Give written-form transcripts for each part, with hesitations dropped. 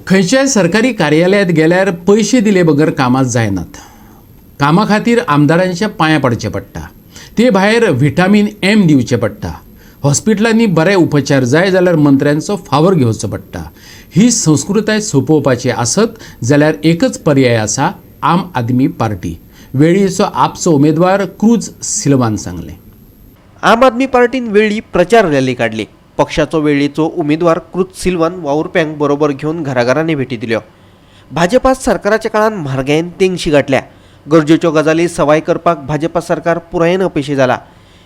खंयच्याय सरकारी कार्यालयांत गेल्यार पयशे दिले बगर कामां जायनात. कामा खातीर आमदारांच्या पांयां पडचें पडटा. ते भायर विटामीन एम दिवचें पडटा. हॉस्पिटलांनी बरे उपचार जाय जाल्यार मंत्र्यांचो फावर घेवचो पडटा. ही संस्कृताय सोंपोवपाची आसत जाल्यार एकच पर्याय आसा, आम आदमी पार्टी, वेळ्ळीचो आपचो उमेदवार क्रूज सिल्वान सांगलें. आम आदमी पार्टीन वेळ्ळी प्रचार रॅली काडली. पक्षाचो वेळ्ळीचो उमेदवार क्रूज सिल्वान वावुरप्यांक बरोबर घेवन घराघरांनी भेटी दिल्यो. भाजपा सरकाराच्या काळान म्हारगायेन तेंगशी गाठल्या. गरजेच्यो गजाली सवाय करपाक भाजपा सरकार पुरायेन अपेशी जाला.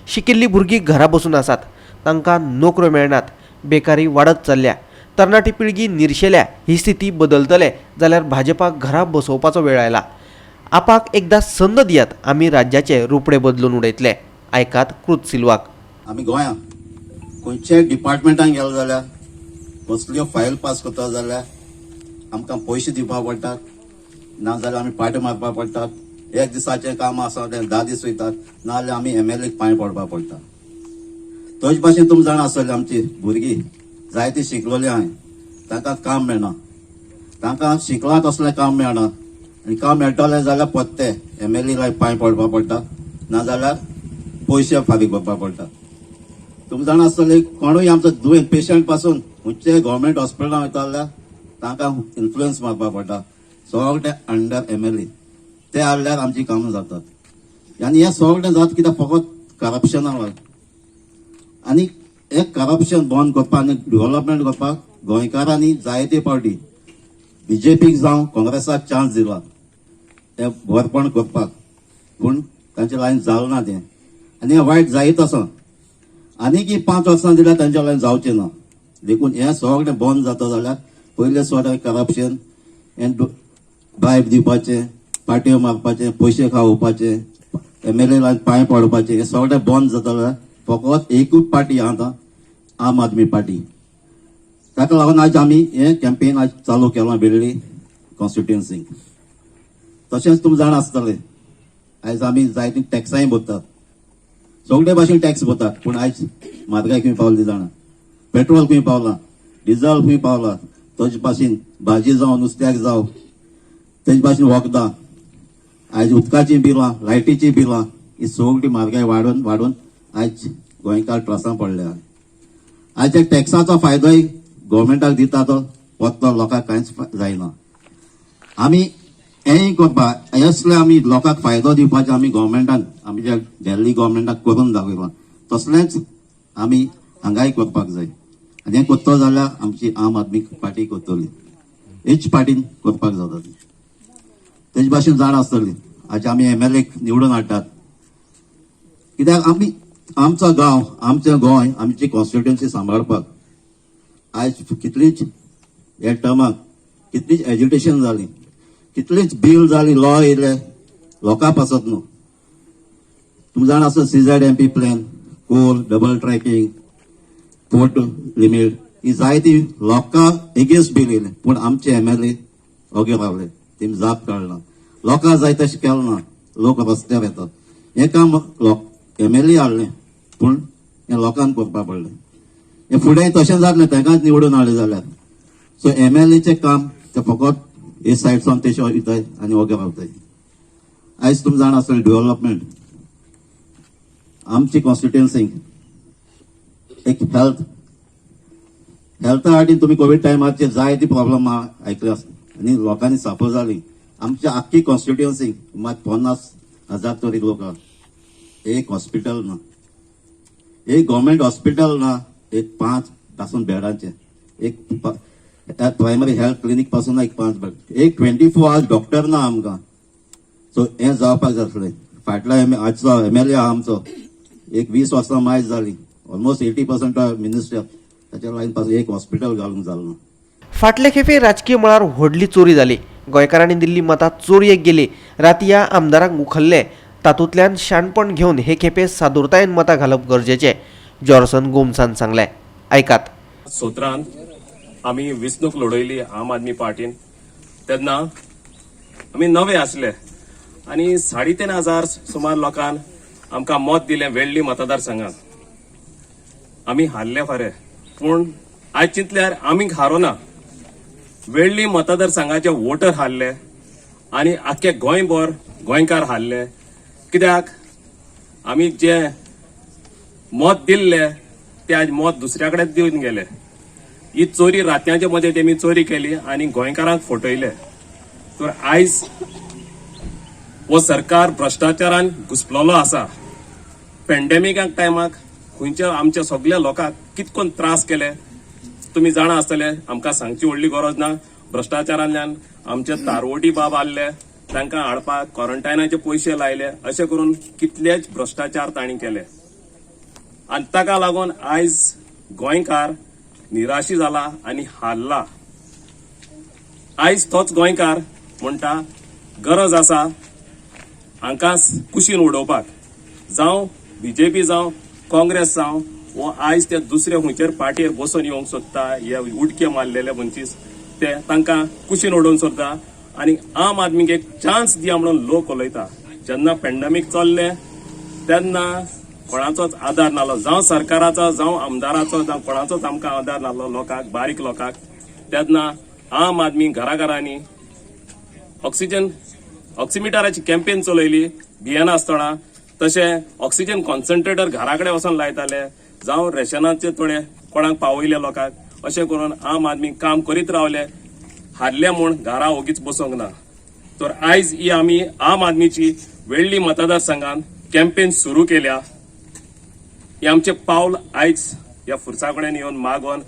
शिकिल्लीं भुरगीं घरा बसून आसात, तांकां नोकऱ्यो मेळनात, बेकारी वाडत चल्ल्या, तरणाटी पिळगी निर्शेल्या. ही स्थिती बदलतले जाल्यार भाजपाक घरा बसोवपाचो वेळ आयला. आपाक एकदां संद दियात, आमी राज्याचे रुपडे बदलून उडयतले. आयकात क्रूज सिल्वाक. आमी गोंयांत खंयच्याय डिपार्टमेंटान गेले जाल्यार, कसल्यो फायल पास करता जाल्यार आमकां पयशे दिवपाक पडटात, नाजाल्यार आमी पाट्यो मारपाक पडटात. एक दिसाचें काम आसा तें 10 दीस वयतात, नाजाल्यार आमी एमएलएक पांय पडपाक पडटा. तशे भाशेन तुमी जाणा आसतले, आमची भुरगीं जायतीं शिकलोलीं आहाय, तांकां काम मेळना. तांकां शिकलां तसलें काम मेळना आनी काम मेळटलें जाल्यार पत्ते एमएलए लायक पांय पडपाक पडटा, नाजाल्यार पयशे फारीक करपाक पडटा. तुमी जाणा आसतले, कोणूय आमचो दुयेंत पेशंट पासून खंयचे गव्हर्मेंट हॉस्पिटलां वयता जाल्यार तांकां इन्फ्लुयन्स मारपाक पडटा. सगळे अंडर एमएलए. ते हाडल्यार आमची कामां जातात. आनी हें सगळें जाता कित्याक? फकत करप्शना लागून. आनी हें करप्शन बंद करपाक आनी डेव्हलपमेंट करपाक गोंयकारांनी जायते फावटी बीजेपीक जावं काँग्रेसाक चान्स दिला हें बरेपण करपाक, पूण तांचे लायन जालें ना तें आनी हें वायट जायत आसा. आनीक ही 5 वर्सां दिल्यार तांच्या लायन जावचें ना. देखून हें सगळें बंद जाता जाल्यार पयलें सुवात करप्शन हें, ब्रायब दिवपाचें, पाट्यो मारपाचें, पयशे खावोवपाचे, एमएलए लायन पांय पडपाचें, हें सगळें बंद जाता जाल्यार फकत एकूच पार्टी आहा आतां, आम आदमी पार्टी. ताका लागून आज आमी हें कॅम्पेन आज चालू केलां वेळ्ळी कॉन्स्टिट्युएन्सीक. तशेंच तुमी जाणा आसतले, आयज आमी जायतीं टॅक्सांय भरतात, सगळे भाशेन टॅक्स भरतात, पूण आयज म्हारगाय खंय पावली जाणा? पेट्रोल खंय पावलां, डिझल खंय पावला, तशे भाशेन भाजी जावं, नुस्त्याक जावं, तेजे भाशेन वखदां, आयज उदकाचीं बिलां, लायटीचीं बिलां, ही सगळी म्हारगाय वाडून वाडून आयज गोंयकार त्रासां पडल्या. आयज त्या टॅक्साचो फायदोय गव्हर्मेंटाक दिता, तो वतलो, लोकांक कांयच जायना. आमी हेंय करपा असले आमी लोकांक फायदो दिवपाचें आमी गव्हर्मेंटान, आमच्या दिल्ली गव्हर्मेंटाक करून दाखयलां, तसलेंच आमी हांगाय करपाक जाय. आनी हें करतो जाल्यार आमची आम आदमी पार्टी करतली, हेच पार्टीन करपाक जाता ती. तेजे भाशेन जाणा आसतली, आज आमी एमएलए निवडून हाडटात कित्याक? आमी आमचो गांव, आमचें गोंय, आमची कॉन्स्टिट्युएन्सी सांबाळपाक. आयज कितलीच ह्या टर्माक कितलीच एज्युटेशन जाली, कितलीच बील जाली, लॉ येयले लोकां पासत न्हू. तुमी जाणा आसा, CZMP plan, coal, double tracking, port limit, ही जायती लोकां एगेन्स्ट बील येयले, पूण आमचे एमएलए ओगे रावले. तेमी जाप काडना, लोकां जाय तशें केलें ना. लोक रस्त्यार येतात. हें काम लोक एमएलए हाडलें, पूण हें लोकांक करपा पडलें. हें फुडें तशें जातलें तांकांच निवडून हाडलें जाल्यार. सो एमएलएचें काम ते फकत हे सायड सावन तेशे वयताय आनी ओगे रावताय. आयज तुमी जाणा आसतले, डेव्हलपमेंट आमची कॉन्स्टिट्युएन्सीक एक हेल्थ, हेल्था हाटीन तुमी कोवीड टायमाचेर जायती प्रॉब्लम आयकले आसता आनी लोकांनी साफर जाली. आमच्या आख्खी कॉन्स्टिट्युएन्सीक मात 50,000 तरी लोक आहा. एक हॉस्पिटल ना, एक गव्हर्मेंट हॉस्पिटल ना, एक पांच पासून बेडांचे, एक प्रायमरी हेल्थ क्लिनीक पासून एक पांच बेड, एक 24 आवर्स डॉक्टर ना आमकां. सो हें जावपाक जातलें. फाटलो एम आजचो एमएलए आहा आमचो, एक 20 वर्सां मायज जाली, ऑलमोस्ट 80% मिनिस्टर, ताच्या लायन पासून एक हॉस्पिटल घालूंक जालें ना. फाटले खेपे राजकीय मळार व्हडली चोरी जाली. गोंयकारांनी दिल्ली मतां चोरयेक गेली. रातया आमदारांक उखल्ले. तातूंतल्यान शाणपण घेवन हे खेपे सादुरतायेन मतां घालप गरजेचें, जॉर्सन गोम्सान सांगलें. आयकात. सतरान आमी वेंचणूक लढयली आम आदमी पार्टीन, तेन्ना आमी नवे आसले आनी 3500 सुमार लोकांन आमकां मत दिलें वेळ्ळी मतदारसंघात. आमी हारले खरे, पूण आयज चिंतल्यार आमी हारोना. वेळ्ळी मतदारसंघाचे वोटर हारले आनी आख्खे गोंयभर गोंयकार हारले. कित्याक आमी जे मत दिल्ले ते आज मत दुसऱ्या कडेन दिवन गेले. ही चोरी रातयांच्या मदें तेमी चोरी केली आनी गोंयकारांक फटयले. तर आयज हो सरकार भ्रश्टाचारान घुसलेलो आसा. पेंडेमिकाक टायमाक खंयच्या आमच्या सगल्या लोकांक कितकोन त्रास केले तुमी जाणा आसतले, आमकां सांगची व्हडली गरज ना. भ्रश्टाचारांतल्यान आमचे तारवटी बाब आहले, तांकां हाडपाक क्वॉरंटायनाचे पयशे लायले, अशें करून कितलेच भ्रश्टाचार तांणी केले आनी ताका लागून आयज गोंयकार निराशी जाला आनी हारला. आयज तोच गोंयकार म्हणटा गरज आसा हांकां कुशीन उडोवपाक, जावं बीजेपी जावं काँग्रेस जावं, वो आयज ते दुसऱ्या खंयचेर पार्टयेर बसून येवंक सोदता. हे उडके मारलेले मनशीस ते तांकां कुशीन उडोवंक सोदता आनी आम आदमीक एक चान्स दिया म्हणून लोक उलयता. जेन्ना पेंडेमीक चल्लें तेन्ना कोणाचोच आदार नालो, जावं सरकाराचो, जावं आमदाराचो, जावं कोणाचोच आमकां आदार नासलो लोकांक, बारीक लोकांक. तेन्ना आम आदमी घराघरांनी ऑक्सिजन ऑक्सिमिटराची कॅम्पेन चलयली भियेनासतना. तशें ऑक्सिजन कॉन्सन्ट्रेटर घरा कडेन वचोन लायताले, जावं रेशनाचे थोडे कोणाक पावयले लोकांक. अशें करून आम आदमी काम करीत रावले, हारले म्हूण घरा ओगीच बसोंक ना. तर आयज ही आमी आम आदमीची वेळ्ळी मतदारसंघान कॅम्पेन सुरू केल्या. हे आमचे पावल आयज ह्या फुरसा कडेन येवन मागोन,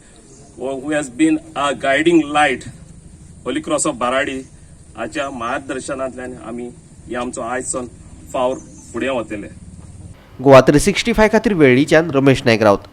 who has been a guiding light, Holy Cross of Baradi हाच्या मार्गदर्शनांतल्यान आमी हे आमचो आयज फावर फुडें वतले. गोवा 365 खातीर वेळ्ळीच्यान रमेश नायक राऊत.